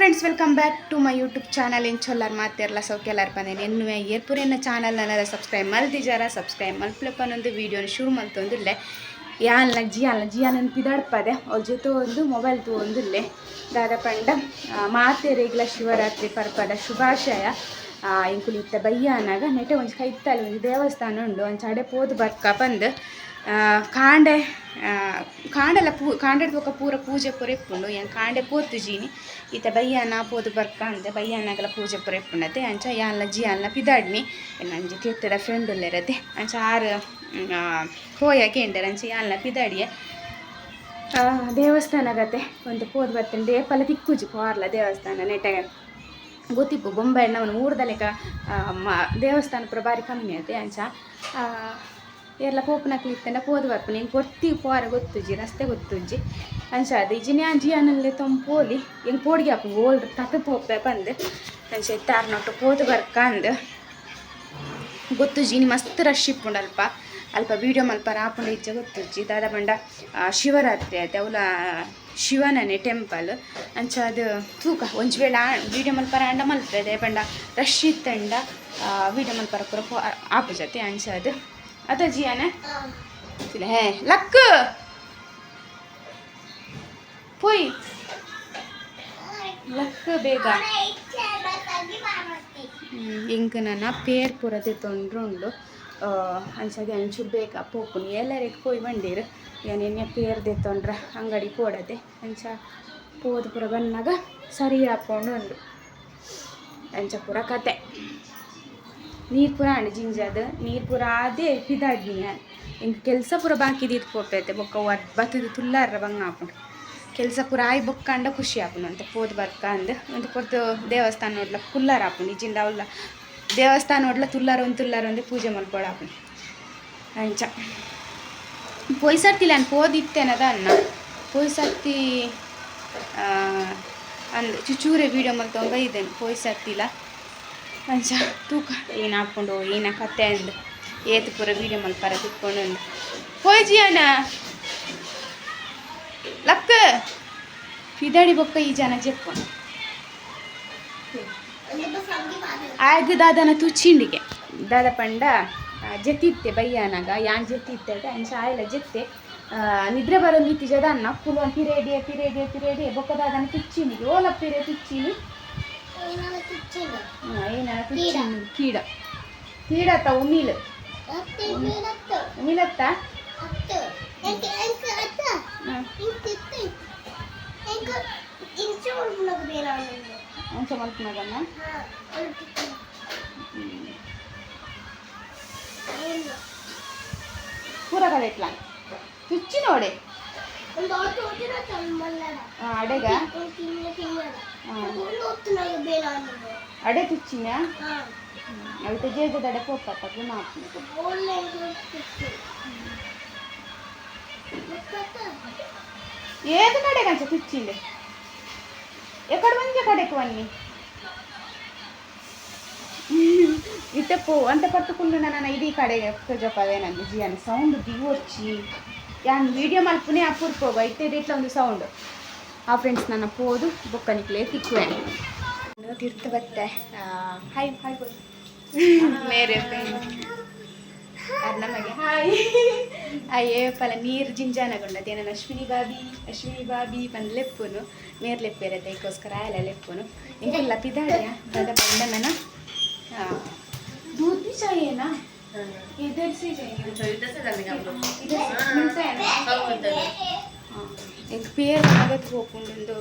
Friends, welcome back to my YouTube channel. ಎಂಚೊಲ್ಲಾರ್ ಮಾತೆರ್ಲ? ಸೌಖ್ಯಲಾರ್ ಪಂದೇನೆ ಎನ್ನುವೆ. ಏರ್ಪುರೆನ್ನ channel ನಲ್ಲ subscribe ಮಲ್ದಿಜಾರ, subscribe ಮಲ್ಪಲೆಪ್ಪನೊಂದು ವೀಡಿಯೋನ ಶುರು ಮಲ್ತೊಂದುಲ್ಲೆ. ಯಾನ್ಲ ಜಿಯಾನ್ಲ ಜಿಯಾನನ್ ಪಿದಾಡ್ಪದೆ. ಅವ್ರ ಜೊತೆ ಒಂದು ಮೊಬೈಲ್ ತೂವೊಂದುಲ್ಲೆ. ದಾದ ಪಂಡ, ಮಾತೆರೆಗ್ಲ ಶಿವರಾತ್ರಿ ಪರ್ಬದ ಶುಭಾಶಯ. ಎಂಕುಲು ಇತ್ತೆ ಬಯ್ಯಾನಾಗ ನೆಟೆ ಒಂಜಿ ಕೈತಲ್ ಒಂಜಿ ದೇವಸ್ಥಾನ ಉಂಡು, ಅಂಚ ಅಡೆ ಪೋದು ಬರ್ಕ ಪಂದ್. ಕಾಂಡೆ ಕಾಂಡೆಲ ಪೂ ಕಾಂಡೆ ಬೊಕ್ಕ ಪೂರ ಪೂಜೆ ಪೂರ ಇಪ್ಪುಂಡು. ಯಾನ್ ಕಾಂಡೆ ಪೋತುಜೀನಿ. ಇತ್ತೆ ಬಯ್ಯಾನ ಪೋದು ಬರ್ಕ ಅಂದೆ. ಬಯ್ಯಾನಾಗಲ ಪೂಜೆ ಪೂರ ಇಪ್ಪುಂಡತೆ. ಅಂಚ ಯಾನ್ಲ ಜಿಯಾನ್ಲ ಪಿದಾಡ್ನಿ. ಅಂಚ ತಿರ್ತದ ಫ್ರೆಂಡ್ ಉಲ್ಲೆರತೆ, ಅಂಚ ಆರು ಪೋಯ ಕೇಂಡರ್, ಅಂಚ ಯಾನ್ಲ ಪಿದಾಡಿಯೆ. ದೇವಸ್ಥಾನಗತೆ ಒಂದು ಪೋದು ಬತ್ತಂಡೆ. ಏಪಲ ತಿಕ್ಕುಜಿ ಪೋರ್ಲ ದೇವಸ್ಥಾನ ನೆಟೆ. ಗೊತ್ತಿಪ್ಪು, ಬೊಂಬೈ ಅವನು ಊರ್ದ ಲೆಕ್ಕ ದೇವಸ್ಥಾನ ಪೂರ ಬಾರಿ ಕಮ್ಮಿ ಅತೆ. ಅಂಚ ಏರ್ಲ ಪೋಪುನಕ್ಲು ಇತ್ತಂಡ ಪೋದು ಬರ್ಪುನಿ. ಎಂಕ್ ಒರ್ತಿ ಪೋರ ಗೊತ್ತುಜಿ, ರಸ್ತೆ ಗೊತ್ತುಜ್ಜಿ. ಅಂಚ ಅದು ಇಜ್ಜಿನಿ ಜಿಯಾನಲ್ಲೇ ತೊಂಪೋಲಿ. ಎಂಕ್ ಪೋಡಿಗೆ ಆಪುಂಡು ಓಲ್ ತಪ್ಪೆ ಪೋಪೆ ಪಂದ್. ಅಂಚ ಇತ್ತಾರ್ನೊಟ್ಟು ಪೋದು ಬರ್ಕ ಅಂದ್. ಗೊತ್ತುಜಿ, ಇನಿ ಮಸ್ತ್ ರಶ್ ಇಪ್ಪುಂಡು ಅಲ್ಪ. ಅಲ್ಪ ವೀಡಿಯೋ ಮಲ್ಪರ ಆಪುಂಡು ಇಜ್ಜ ಗೊತ್ತುಜ್ಜಿ. ದಾದ ಪಂಡ, ಶಿವರಾತ್ರಿ ಆಯ್ತು, ಅವಲ ಶಿವನನೆ ಟೆಂಪಲ್. ಅಂಚ ಅದು ತೂಕ, ಒಂಜಿ ವೇಳೆ ವೀಡಿಯೋ ಮಲ್ಪರ ಆಂಡ ಮಲ್ಪೆದೆ. ಪಂಡ ರಶ್ ಇತ್ತಂಡ ವೀಡಿಯೋ ಮಲ್ಪರ ಪೂರ ಆಪುಜತೆ. ಅಂಚ ಅದು ಅದ ಜಿಯಾನ ಹೇ ಲಕ್ ಪೋಯ್ ಲಕ್ ಬೇಗ. ಎಂಕ್ ನನ ಪೇರ್ ಪೂರ ದೆತ್ತೊಂಡ್ರುಂಡು. ಅಂಚಾದ್ ಅಂಚೂರು ಬೇಗ ಪೋಪುನಿ. ಎಲ್ಲರೆಗ್ ಪೋಯಿ ಬಂಡೀರು. ಯಾನ್ ಎನ್ನೆ ಪೇರ್ ದೆತ್ತೊಂಡ್ರ ಅಂಗಡಿ ಪೋಡತೆ. ಅಂಚ ಪೋದು ಪೂರ ಬನ್ನಗ ಸರಿ ಆಪೊಂಡು ಉಂಡು. ಅಂಚ ಪೂರ ಕತೆ. ನೀರು ಪೂರ ಆಂಡ್, ಜಿಂಜಾದ್ ನೀರು ಪೂರ ಆದೇ ಪಿದಾಡ್ನಿ ಯಾನ್. ಎಂಕ್ ಕೆಲಸ ಪೂರ ಬಾಕಿ ದೀದ್ ಪೋಪೆತೆ. ಬೊಕ್ಕ ಬತ್ತುದು ತುಲ್ಲಾರ ಬಂಗ ಆಪುಂಡು. ಕೆಲಸ ಪೂರ ಆಯ್ ಬೊಕ್ಕಂಡ ಖುಷಿ ಆಪುಂಡು ಅಂತ ಪೋದು ಬರ್ಕ ಅಂದ್. ಒಂದು ಪೊರ್ತು ದೇವಸ್ಥಾನ ನೋಡ್ಲ ಕುಲ್ಲಾರ ಆಪುಂಡು. ಇಜ್ಜಿಂಡ ಅವಲ್ಲ ದೇವಸ್ಥಾನ ನೋಡ್ಲ ತುಲ್ಲಾರ ಒಂದು ತುಲ್ಲಾರ ಒಂದು ಪೂಜೆ ಮಲ್ಪೊಡು ಆಪುಂಡು. ಅಂಚ ಪೋಯ್ ಸರ್ತಿಲ್ಲ ನಾನು ಪೋದಿತ್ತೇನದ ಅನ್ನ. ಪೋಯ್ ಸರ್ತಿ ಅಂದ್ ಚುಚೂರೆ ವೀಡಿಯೋ ಮಲ್ತೊಂದು ಬೈದೇನೆ ಪೋಯ್ ಸರ್ತಿಲ್ಲ. ಅಂಚ ತೂಕ ಏನು ಹಾಕೊಂಡು ಏನ ಕತೆ ಅಂದ್. ಏತ್ ಪೂರ ವೀಡಿಯೋ ಮಲ್ಪಾರ ತಿಕ್ಕೊಂಡು ಉಂಡು. ಪೋಯ್ ಜಿಯಾನ ಲಕ್ಕ ಪಿದಾಡಿ ಬೊಕ್ಕ ಈ ಜನ ಜೆಪ್ಪು ಆಗ ದಾದನ ತುಚ್ಚಿಂಡಿಗೆ. ದಾದ ಪಂಡ, ಜೆತ್ತಿತ್ತೆ ಬಯ್ಯಾನಾಗ ಯಾನ್ ಜೆತ್ತಿತ್ತೆ ಅಂಚ ಆಯ್ಲ ಜೆತ್ತೆ. ನಿದ್ರೆ ಬರೋದು ಇತ್ತೀಚದ ಅನ್ನ ಪುಲ್ ಒಂದು ಪಿರೇಡಿಯ ಪಿರೇಡಿಯ ಪಿರೇಡಿಯ ಬೊಕ್ಕ ದಾದನ ತುಚ್ಚಿನಿಗೆ. ಓಲ ಪಿರೆ ತುಚ್ಚಿನಿ? ಏನಾರ ತುಚ್ಚಿನಿ. ಕೀಡ ಕೀಡತ್ತ ಉಮಿಲ್ ಉಮಿಲತ್ತ. ಅಂಚ ಮಲ್ಪುನಗನ್ನ ಪೂರ ಕಡೆಟ್ಲ ತುಚ್ಚಿ ನೋಡೆ. ಅಡೆಗ ಅಡೆ ತುಚ್ಚಿನ ಅವಿತ ಜೇಜದ ಅಡೆ ಪೋಪತ್ತ ಗುಣ ಆಪುಂಡು. ಏದು ಕಡೆ ಕಂಚ ತುಚ್ಚಿಂಡೆ? ಎಕಡೆ ಒಂಜೆ ಕಡೆಕ್ ಬನ್ನಿ. ಇತ್ತೆ ಪೋ ಅಂತ ಪಟ್ಟುಕೊಂಡು ನನ್ನ ಇಡೀ ಕಡೆಗೆ ತೋಜಪವೇನಂದು. ಜಿಯಾನ ಸೌಂಡ್ ದಿವೊರ್ಚಿ. ಯಾನ್ ವೀಡಿಯೋ ಮಲ್ಪುನೆ ಅಪುರ್ಪೋಗ ಇತ್ತೆ ಇಟ್ಲ ಒಂದು ಸೌಂಡ್. ಆ ಫ್ರೆಂಡ್ಸ್, ನನ್ನ ಪೋದು ಬೊಕ್ಕ ನಿಕ್ಲೆ ತಿಕ್ಕುವೆ. ತೀರ್ಥ ಬತ್ತೆ. ಹಾಯ್ ಹಾಯ್ ಮೇರೆ ನಮಗೆ ಹಾಯ್. ಅಯ್ಯೇ ಪಲ ನೀರು ಜಿಂಜಾನಗುಂಡ ದೇನ. ಅಶ್ವಿನಿ ಬಾಬಿ, ಅಶ್ವಿನಿ ಬಾಬಿ ಪಂದ್ ಲೆಪ್ಪುನು. ಮೇರ್ ಲೆಪ್ಪೇರತ್ತೆ, ಐಕೋಸ್ಕರ ಆಯಲ ಲೆಪ್ಪುನು. ಇಂಕೆಲ್ಲ ಪಿದಾಡಿಯ. ದಾದ ಪಂಡ, ನನ್ನ दूध भी चाहिए ना? इधर से चाहिए? इधर से डालेंगे आप लोग। इधर से मिलता है ना? हाँ, मिलता है। ಎಂಕ್ ಪೇರ್ ಮಗತ್ ಪೋಪುಂಡು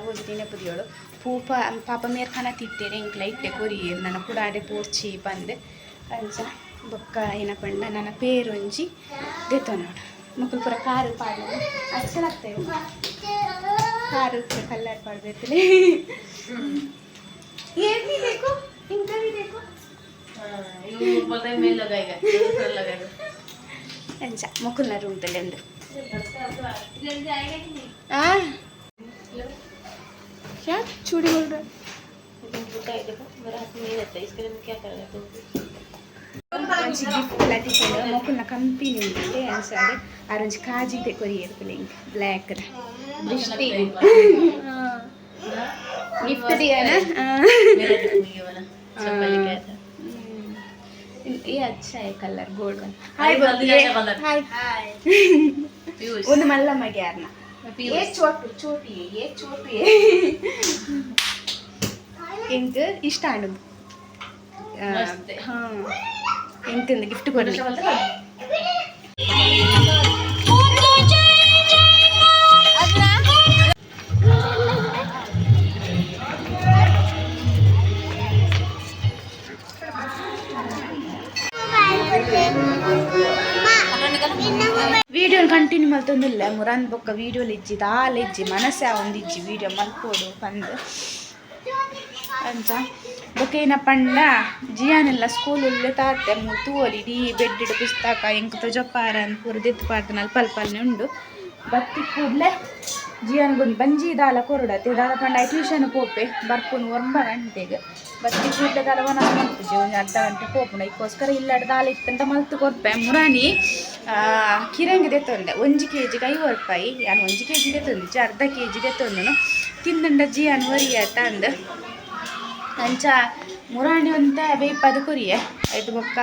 ಒಂಜಿ ನೆನಪುದಿಯೋಳು. ಪೂಪ ಪಾಪ ಮೇರ್ ಖಾನ ತಿತ್ತೇರೆ. ಎಂಕ್ ಲೈಟೆ ಕೊರಿಯೆರ್, ನನ್ನ ಕುಡಾಡೆ ಪೋರ್ಚಿ ಪಂದ್. ಅಂಚ ಬೊಕ್ಕ ಏನ ಪಂಡ, ನನ್ನ ಪೇರ್ ಒಂಜಿ ದೆತ್ತೊನೋಡು. ಮೊಕುಲು ಪೂರ ಕಾರು ಪಾಡ್ಲ ಅಚ್ಚಲಾಗ್ತೇವೆ. ಕಾರು ಪೂರ ಕಲ್ಲರ್ ಪಾಡ್ಬೇಕಲೆ. ये भी देखो, इनका भी देखो. हाँ, ये बोलता है मैं लगाएगा, दूसरा लगाएगा. ಅಂಚ ಮೊಕುಲ್ನ ರೂಮ್ ತಲೆ ಒಂದು. जल्दी आएगा कि नहीं? आ क्या चूड़ी बोल रहा है? देखो, मेरा हाथ में नहीं रहता। इसके लिए मैं क्या करेगा तुम? ಒಂಜಿ ಗಿಫ್ಟ್ ಲ ತಿಕ್ಕುಂಡು. ಮೊಕುಲ್ನ ಕಂಪನಿ ಉಂಟು. ಅಂಚಾದ್ ಆರ್ ಒಂಜಿ ಕಾಜಿದೆ ಕೊರಿಯೆರ್ ಪಿಲಿಂಗ್ ಬ್ಲ್ಯಾಕ್ ದೃಷ್ಟಿ. गिफ्ट दिया ना। मेरा ये वाला चप्पल लेके आया था। ये अच्छा है कलर गोल्ड वाला। हाय हाय हाय हाय पीयूष। ಒಂದು ಮಲ್ಲಮ್ಮ ಗ್ಯಾರ್ನ। ये छोटू छोटी है, ये छोटी है। ಎಂಕ್ ಇಷ್ಟ ಆಂಡ್। ಮಸ್ತ್. ಹಾ, ಎಂಕ್ ಗಿಫ್ಟ್ ಕೊಡ್ಲಿ। ವಿಡಿಯೋ ಕಂಟಿನ್ಯೂ ಮಲ್ತೊಂದಿಲ್ಲ ಮುರಾನ್ ಬೊಕ್ಕ ವೀಡಿಯೋ ಇಜ್ಜಿ ದಾಲ ಇಜ್ಜಿ ಮನಸ್ಸೆ ಒಂದಿಜ್ಜಿ ವೀಡಿಯೋ ಮಲ್ಪೋಡು ಪಂದ್ ಅಂಚ. ಬೊಕ್ಕ ಏನಪ್ಪ ಜಿಯಾನೆಲ್ಲ ಸ್ಕೂಲ್ ಉಲ್ಲೆ ತಾತೆ ತೂವೊಲಿ ಇಡೀ ಬೆಡ್ ಪುಸ್ತಕ ಎಂಕ್ ತೊಜಪಾರ ಅಂದ್ ಪೂರ ದೆತ್ತ್ ಪಾಡ್ದನ ಅಲ್ಪ ಅಲ್ಪಲ್ನೆ ಉಂಡು. ಬತ್ತಿ ಕೂಡ್ಲೆ ಜಿಯಾನ್ಗೊಂದು ಬಂಜಿ ದಾಲ ಕೊರೊಡತ್ತೆ. ದಾಲ ಪಂಡ ಆಯ್ ಟ್ಯೂಷನ್ ಪೋಪೆ ಬರ್ಪುನು 9 ಗಂಟೆಗೆ. ಬತ್ತಿ ಕೂಡ್ಲೆ ದಾಲ ವನಸ್ ಮಲ್ಪುಜಿ, ಒಂಜಿ ಅರ್ಧ ಗಂಟೆ ಪೋಪುಂಡು. ಐಕ್ಕೋಸ್ಕರ ಇಲ್ಲಡ್ ದಾಲ ಇತ್ತಂತ ಮಲ್ತ್ ಕೊರ್ಪೆ. ಮುರಾನಿ ಕಿರಂಗ್ ದೆತ್ತೊಂದೆ, 1 ಕೆಜಿಗೆ 50 ರೂಪಾಯಿ. ಯಾನ್ 1 ಕೆಜಿ ದೆತ್ತೊಂದಿಜ್ಜಿ, ಅರ್ಧ ಕೆಜಿ ದೆತ್ತೊಂದನು. ತಿಂದಂಡ ಜಿಯಾನ್ ಒರಿಯತ ಅಂದ್ ಅಂಚ ಮುರಾಣಿ ಒಂತ ಬೇಯ್ಪದ ಕೊರಿಯೆ ಐದು. ಬೊಕ್ಕ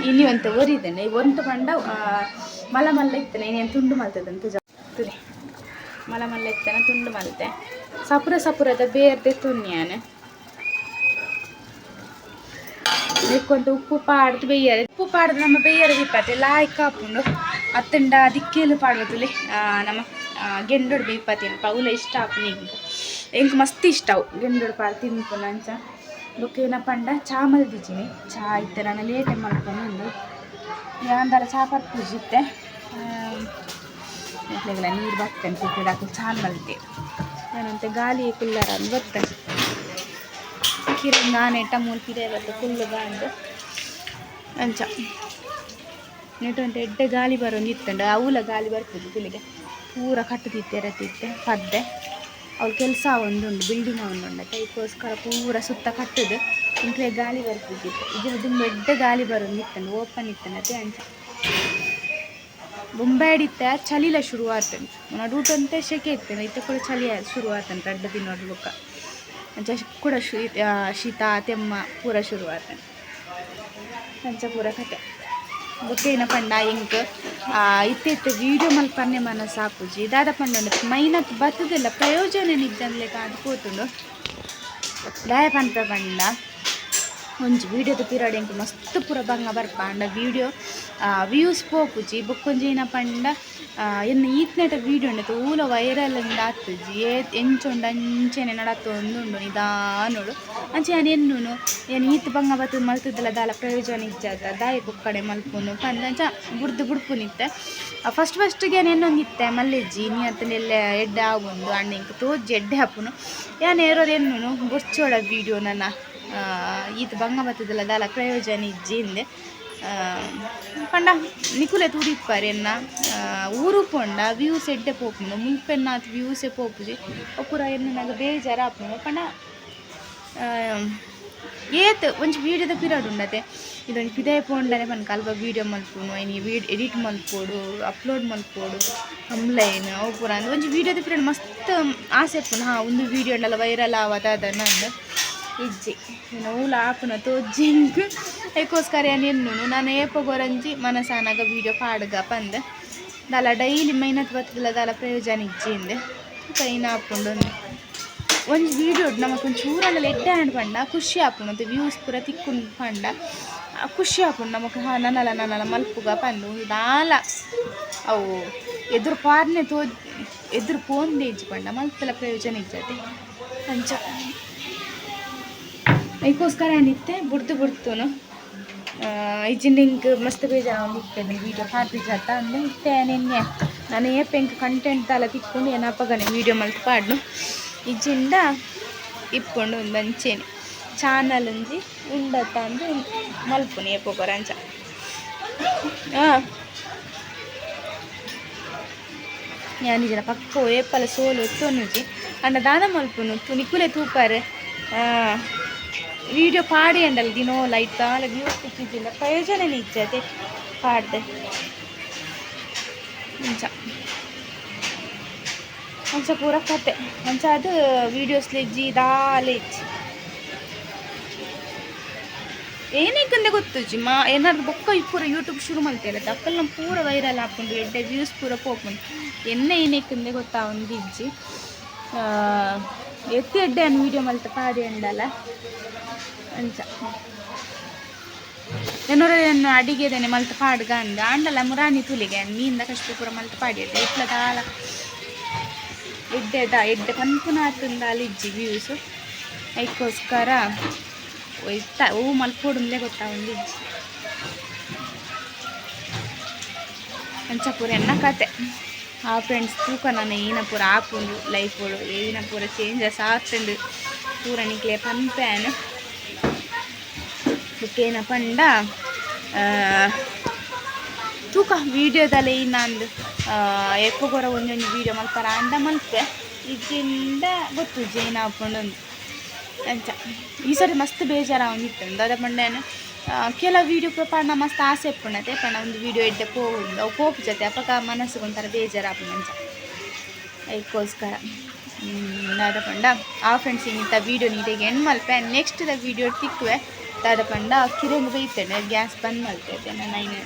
ಇನಿ ಒಂತೆ ಒರಿದೇನೆ ಒಂತ ಪಂಡ ಮಲ್ಲ ಮಲ್ಲ ಇತ್ತನೆ, ಇನ್ನೇನು ತುಂಡು ಮಲ್ತದಂತ ತುಲೆ. ಮಲ್ಲ ಮಲ್ಲ ಇತ್ತನ ತುಂಡು ಮಲ್ತೆ. ಸಪುರ ಸಪುರದ ಬೇರ್ದೆ ತುನ್ಯಾನ ನೆಕ್ಕೊಂತ ಉಪ್ಪು ಪಾಡ್ದು ಬೇಯ್ಯರೆ. ಉಪ್ಪು ಪಾಡ್ದು ನಮ್ಮ ಬೇಯ್ಯರೆ ಬಿಪ್ಪತ್ತೆ ಲಾಯ್ಕ್ ಆಪುಂಡು. ಅತ್ತಂಡ ದಿಕ್ಕೇಲು ಪಾಡ್ವತುಲೆ ನಮ್ಮ ಗೆಂಡೋಡು ಬೇಯ್ಪತ್ತೇನು ಪೌಲ ಇಷ್ಟ ಆಪುನ ಎಂಕ್. ಎಂಕ್ ಮಸ್ತ್ ಇಷ್ಟ ಅವು ಗೆಂಡೋಡು ಪಾಡ್ ತಿನ್ಪುನ ಅಂಚ. ಬೊಕ್ಕ ಏನಪ್ಪ ಪಂಡ ಚಾ ಮಲ್ದಿದ್ದೀನಿ. ಚಾ ಇತ್ತೆ ನಾನು ಲೇಟೆ ಮಲ್ಕೊಂಡು ಉಂಡು. ಯಾಂದಾಲ ಚಾ ಪರ್ಪುಜಿ ಇತ್ತೆ. ಎಟ್ಲೆಗೆಲ್ಲ ನೀರು ಬರ್ತೇನೆ ಕುಕ್ಕಿಡಾಕಿ ಚಾ ಮಲ್ತೆ. ನಾನಂತೆ ಗಾಳಿ ಕುಲ್ಲರ ಅಂದ್ ಬರ್ತೇನೆ. ಕಿರಂಗ್ ಆನೆಟ ಮೂಲು ಪಿದೆ ಬತ್ತೆ ಕುಲ್ಲು ಬಾಂದು ಅಂಚ. ನೆಟೊಂತೆ ಎಡ್ಡೆ ಗಾಳಿ ಬರೋಂದು ಇತ್ತಂಡ ಅವುಲ ಗಾಳಿ ಬರ್ಪುಜಿ ತುಲಿಗೆ. ಪೂರ ಕಟ್ಟುದಿತ್ತೆ ರತಿತ್ತೆ ಪದ್ದೆ. ಅವ್ಳ ಕೆಲಸ ಒಂದುಂಡು, ಬಿಲ್ಡಿಂಗ್ ಒಂದುಂಡು. ಅದಕ್ಕೋಸ್ಕರ ಪೂರ ಸುತ್ತ ಕಟ್ಟುದು ಇಂಕ್ಲೆ ಗಾಳಿ ಬರ್ಪುಜಿತ್ತು. ಇದ್ರ ದುಂಬು ಎಡ್ಡೆ ಗಾಳಿ ಬರೋಂದು ಇತ್ತಂಡು, ಓಪನ್ ಇತ್ತಂಡತೆ ಅಂಚ. ಬೊಂಬಾಯಿಡಿತ್ತ ಚಳಿಲ ಶುರು ಆತಂಡು. ನಡುಟಂತೆ ಸೆಕೆ ಇತ್ತು, ಇತ್ತೆ ಕೂಡ ಚಳಿ ಶುರು ಆತಂಡು ರಡ್ಡ್ ದಿನೊಡು ಬೊಕ್ಕ. ಅಂಚ ಕೂಡ ಶೀತ ತೆಮ್ಮ ಪೂರ ಶುರು ಆತಂಡು. ಅಂಚ ಪೂರ ಕತೆ. ಬೊಕ್ಕ ಏನ ಪಂಡ ಎಂಕ್ ಇತ್ತೆ ಇತ್ತೆ ವೀಡಿಯೋ ಮಲ್ಪನ್ನೆ ಮನಸ್ಸಾಪುಜಿ. ದಾದ ಪಂಡ ಮೈನತ್ ಬತ್ತುದಿಲ್ಲ, ಪ್ರಯೋಜನ ನಿಜ್ಜಂದ್ಲೆಕ ಆದ್ ಪೋತುಂಡು. ದಾಯೆ ಪನ್ಪೆ ಪಂಡ ಒಂಜಿ ವೀಡಿಯೋದ ಪಿರಡ್ ಎಂಕ್ ಮಸ್ತ್ ಪೂರ ಬಂಗ ಬರ್ಪ. ಆಂಡ ವೀಡಿಯೋ ವ್ಯೂಸ್ ಪೋಪುಜಿ. ಬೊಕ್ಕೊಂಜಿ ಏನ ಪಂಡ ಎನ್ನ ಈತ್ನೇಟ ವೀಡಿಯೋ ಉಂಡತೆ ಓಲ ವೈರಲ್ ಇಂದ್ ಆತುಜಿ. ಏತ್ ಎಂಚ ಉಂಡು ಅಂಚೆನೆ ನಡತೊಂದುಂಡು ನಿಧಾನೊಡು. ಅಂಚ ಯಾನ್ ಎನ್ನುನು ಯಾನ್ ಈತ್ ಬಂಗ ಬತ್ತುದು ಮಲ್ತುದಲ ದಾಲ ಪ್ರಯೋಜನ ಇಜ್ಜಾತ, ದಾಯೆ ಪೊಕ್ಕಡೆ ಮಲ್ಪುನು ಪಂದ್ ಅಂಚ ಬುಡ್ದು ಬುಡ್ಪುನಿತ್ತೆ. ಫಸ್ಟ್ ಫಸ್ಟ್ಗೆ ಯಾನ್ ಎನ್ನೊಂದಿತ್ತೆ ಮಲ್ಲೆಜ್ಜಿ ನೀ ಅತ್ತಂಡ ಎಲ್ಲೆ ಎಡ್ಡೆ ಆವೊಂದು. ಆಂಡ ಎಂಕ್ ತೋಜಿ ಎಡ್ಡೆ ಆಪುನು. ಯಾನ್ ಏರೋರು ಎನ್ನುನು ಬೊರ್ಚೋಡ ವೀಡಿಯೋ ನನ ಈತ್ ಬಂಗ ಬತ್ತುದಲ ದಾಲ ಪ್ರಯೋಜನ ಇಜ್ಜಿ ಇಂದೆ. ಪಂಡ ನಿಕುಲೆ ತೂದಿಪ್ಪರ್ ಎನ್ನ ಊರು ಪೋಂಡ ವ್ಯೂಸ್ ಎಡ್ಡೆ ಪೋಪುಂಡು, ಮುಲ್ಪೆನ್ನಾತ್ ವ್ಯೂಸೇ ಪೋಪುಜಿ. ಅವು ಪೂರ ಎನ್ನುನಗ ಬೇಜಾರು ಆಪುಂಡು. ಪಂಡ ಏತ್ ಒಂಜಿ ವೀಡಿಯೋದ ಪಿರಡ್ ಉಂಡತೆ. ಇದೊಂಜಿ ಪಿದಾಯಿ ಪೋಂಡನೆ ಪನ್ಕ ಅಲ್ಪ ವೀಡಿಯೋ ಮಲ್ಪುನು, ಐನಿ ವೀಡ್ ಎಡಿಟ್ ಮಲ್ಪೊಡು, ಅಪ್ಲೋಡ್ ಮಲ್ಪೊಡು, ಕಂಪ್ಲೈನ್ ಅವು ಪೂರ ಅಂದ್ ಒಂಜಿ ವೀಡಿಯೋದ ಪಿರಡ್ ಮಸ್ತ್ ಆಸೆ ಇಪ್ಪುಂಡು. ಹಾ ಉಂದು ವೀಡಿಯೋ ಉಂಡಲ ವೈರಲ್ ಆವ ದಾದನ ಅಂದ್ ಇಜ್ಜಿ. ಓಲ ಆಪುನ ತೋಜಿ ಎಂಕ್. ಐಕೋಸ್ಕರ ಯಾನ್ ಎನ್ನುನು ನಾನು ಏಪೊಗೊರಂಜಿ ಮನಸಾನಗ ವೀಡಿಯೋ ಪಾಡ್ಗ ಪಂದ್. ದಾಲ ಡೈಲಿ ಮೈನತ್ ಬತ್ತುದಲ ದಾಲ ಪ್ರಯೋಜನ ಇಜ್ಜಿ ಇಂದ್ ಕೈನ ಆಪುಂಡು. ಒಂಜಿ ವೀಡಿಯೋ ನಮಕ್ ಒಂಚೂರಾಂಡಲ ಎಡ್ಡೆ ಆಂಡ್ ಪಂಡ ಖುಷಿ ಆಪುಂಡು. ಒಂತೆ ವ್ಯೂಸ್ ಪೂರ ತಿಕ್ಕುಂಡು ಪಂಡ ಖುಷಿ ಆಪುಂಡು ನಮಕ್. ಹಾ ನನಲ ನನಲ ಮಲ್ಪುಗ ಪಂದ್. ಉಂದು ದಾಲ ಅವು ಎದುರು ಪಾರ್ನೆ ತೋಜ್ ಎದುರು ಪೋಂದೆ ಇಜ್ಜಿ ಪಂಡ ಮಲ್ತಲ ಪ್ರಯೋಜನ ಇಜ್ಜತೆ ಅಂಚ. ಐಕೋಸ್ಕರ ಏನಿತ್ತೆ ಬುಡ್ದು ಬುಡ್ತುನು. ಇಜ್ಜಿಂಡ ಎಂಕ್ ಮಸ್ತ್ ಬೇಜಾರಾವೊಂದಿತ್ತೆ ವೀಡಿಯೋ ಪಾಡ್ದಿಜತ್ತ ಅಂದ್. ಇತ್ತೆ ನೆನ್ನೆ ನನ ಏಪ ಎಂಕ್ ಕಂಟೆಂಟ್ ದಾಲ ತಿಕ್ಕುಂಡು ಯಾನ್ ಅಪಗನೆ ವೀಡಿಯೋ ಮಲ್ತ್ ಪಾಡ್ನು. ಇಜ್ಜಿಂಡ ಇಪ್ಪುಂಡು ಉಂದು ಅಂಚೆನೆ ಚಾನಲ್ ಒಂಜಿ ಉಂಡತ್ತ ಅಂದ್ ಮಲ್ಪುನು ಏಪೊಗೊರ ಅಂಚ. ಯಾನ್ ಇಜ್ಜಿಡ ಪಕ್ಕ ಏಪಲ ಸೋಲು ಒತ್ತೊನುಜಿ. ಆಂಡ ದಾದ ಮಲ್ಪುನು ನಿಕುಲೆ ತೂಪರ್. ವೀಡಿಯೋ ಪಾಡಿ ಅಂಡಲ್ ದಿನೋ ಲೈಟ್ ದಾಲ ವ್ಯೂಸ್ ತಿಕ್ಕಿಜಿಂಡ ಪ್ರಯೋಜನನೇ ಇಜ್ಜತೆ ಪಾಡ್ದೆ ಅಂಚ. ಅಂಚ ಪೂರ ಕತೆ. ಅಂಚ ಅದು ವೀಡಿಯೋಸ್ ಇಜ್ಜಿ, ದಾಲ ಇಜ್ಜಿ. ಏನೇಕಂದೆ ಗೊತ್ತುಜ್ಜಿ. ಮಾ ಏನಾದ್ರು ಬೊಕ್ಕ ಪೂರ ಯೂಟ್ಯೂಬ್ ಶುರು ಮಲ್ತೇವೆ, ಅಕ್ಕಲ್ನ ಪೂರ ವೈರಲ್ ಆಪುಂಡು, ಎಡ್ಡೆ ವ್ಯೂಸ್ ಪೂರ ಪೋಪುಂಡು. ಎನ್ನ ಏನೇಕಂದೆ ಗೊತ್ತಾವೊಂದು ಇಜ್ಜಿ. ಎತ್ತಿ ಎಡ್ಡೆ ಅನ್ ವೀಡಿಯೋ ಮಲ್ತ ಪಾಡಿ ಅಂಡಲ್ಲ. ಅಂಚ ಏನೋರ ಏನು ಅಡಿಗೆದೇನೆ ಮಲ್ತ ಪಾಡ್ಗ ಅಂದ ಆಂಡಲ ಮುರಾನಿ ತುಲಿಗೆ ಮೀನ್ದ ಕಷ್ಟ ಪೂರ ಮಲ್ತ ಪಾಡಿಯತ್ತೆ. ಇಟ್ಲ ದಾಲ ಎಡ್ಡೆದ ಎಡ್ಡೆ ಪನ್ಪುನ ಆತಂದ ಇಜ್ಜಿ ವ್ಯೂಸು. ಐಕ್ಕೋಸ್ಕರ ಇತ್ತ ಹೂ ಮಲ್ಪೊಡುಂದೇ ಗೊತ್ತಾವೊಂದು ಇಜ್ಜಿ. ಅಂಚ ಪೂರ ಎನ್ನ ಕತೆ. ಆ ಫ್ರೆಂಡ್ಸ್, ತೂಕ ನಾನು ಏನ ಪೂರ ಆಪುಂಡು ಲೈಫೋಡು, ಏನ ಪೂರ ಚೇಂಜಸ್ ಆತುಂಡು ಪೂರ ನಿಕ್ಲೆ ಪನ್ಪೇನು. ಬೊಕ್ಕ ಪಂಡ, ತೂಕ ವೀಡಿಯೋದಲ್ಲಿ ನಂದು ಎಪ್ಪಗೊರ ಒಂಜೊಂಜಿ ವೀಡಿಯೋ ಮಲ್ಪರ ಅಂಡ ಮಲ್ಪೆ, ಇಜ್ಜಿಂಡ ಗೊತ್ತುಜ್ಜಿ ಏನ ಆಪುಂಡು. ಅಂಚ ಈ ಸರಿ ಮಸ್ತ್ ಬೇಜಾರಾವೊಂದಿತ್ತು. ದಾದ ಪಂಡ, ಕೆಲವು ವೀಡಿಯೋ ಪೂರ ಪಾಡ್ನ ಮಸ್ತ್ ಆಸೆ ಇಪ್ಪುಂಡತೆ. ಪಂಡ ಒಂದು ವೀಡಿಯೋ ಎಡ್ಡೆ ಪೋವುಂಡು, ಅವು ಪೋಪುಜತೆ. ಅಪಗ ಮನಸ್ಸಿಗೆ ಒಂಥರ ಬೇಜಾರಾಪುಂಡು. ಅಂಚ ಐಕ್ಕೋಸ್ಕರ ದಾದ ಪಂಡ, ಆ ಫ್ರೆಂಡ್ಸ್, ಇಂಥ ವೀಡಿಯೋ ನೀಟಾಗಿ ಎಂಡ್ ಮಲ್ಪೆ. ನೆಕ್ಸ್ಟ್ ದ ವೀಡಿಯೋ ತಿಕ್ಕುವೆ. ದಾದ ಪಂಡ, ಕಿರೆಂಗ್ ಬೈತೇನೆ, ಗ್ಯಾಸ್ ಬಂದ್ ಮಲ್ತೈತೆ. ನಾನು ಐನ್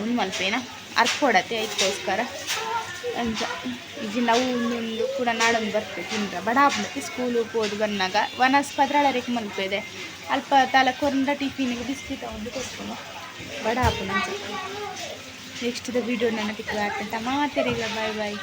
ಉಂದು ಮಲ್ಪೇನ ಅರ್ಪೊಡತೆ ಐಕ್ಕೋಸ್ಕರ. ಅಂಚ ಇಜ್ಜಿಂಡ ಅವು ಒಂದೊಂದು ಕೂಡ ನಾಡೊಂದು ಬರ್ತದೆ ತಿಂದ್ರ ಬಡ ಆಪುಂಡತೆ. ಸ್ಕೂಲು ಪೋದು ಬನ್ನಗ ವನಸ್ ಪದ್ರಾಳರಿಗೆ ಮಲ್ಪೆದೆ. ಅಲ್ಪ ತಲ ಕೊರಂಡ ಟಿಫಿನ್ಗೆ ಬಿಸ್ಕಿಟ್ ಒಂದು ಕೊರ್ಪುನು, ಬಡ ಆಪುಂಡು. ಅಂಚ ನೆಕ್ಸ್ಟ್ ದ ವೀಡಿಯೋ ನನ್ನ ತಿಕ್ಕುವೆ. ಮಾತೆರೆಗ್ಲ ಬಾಯ್ ಬಾಯ್.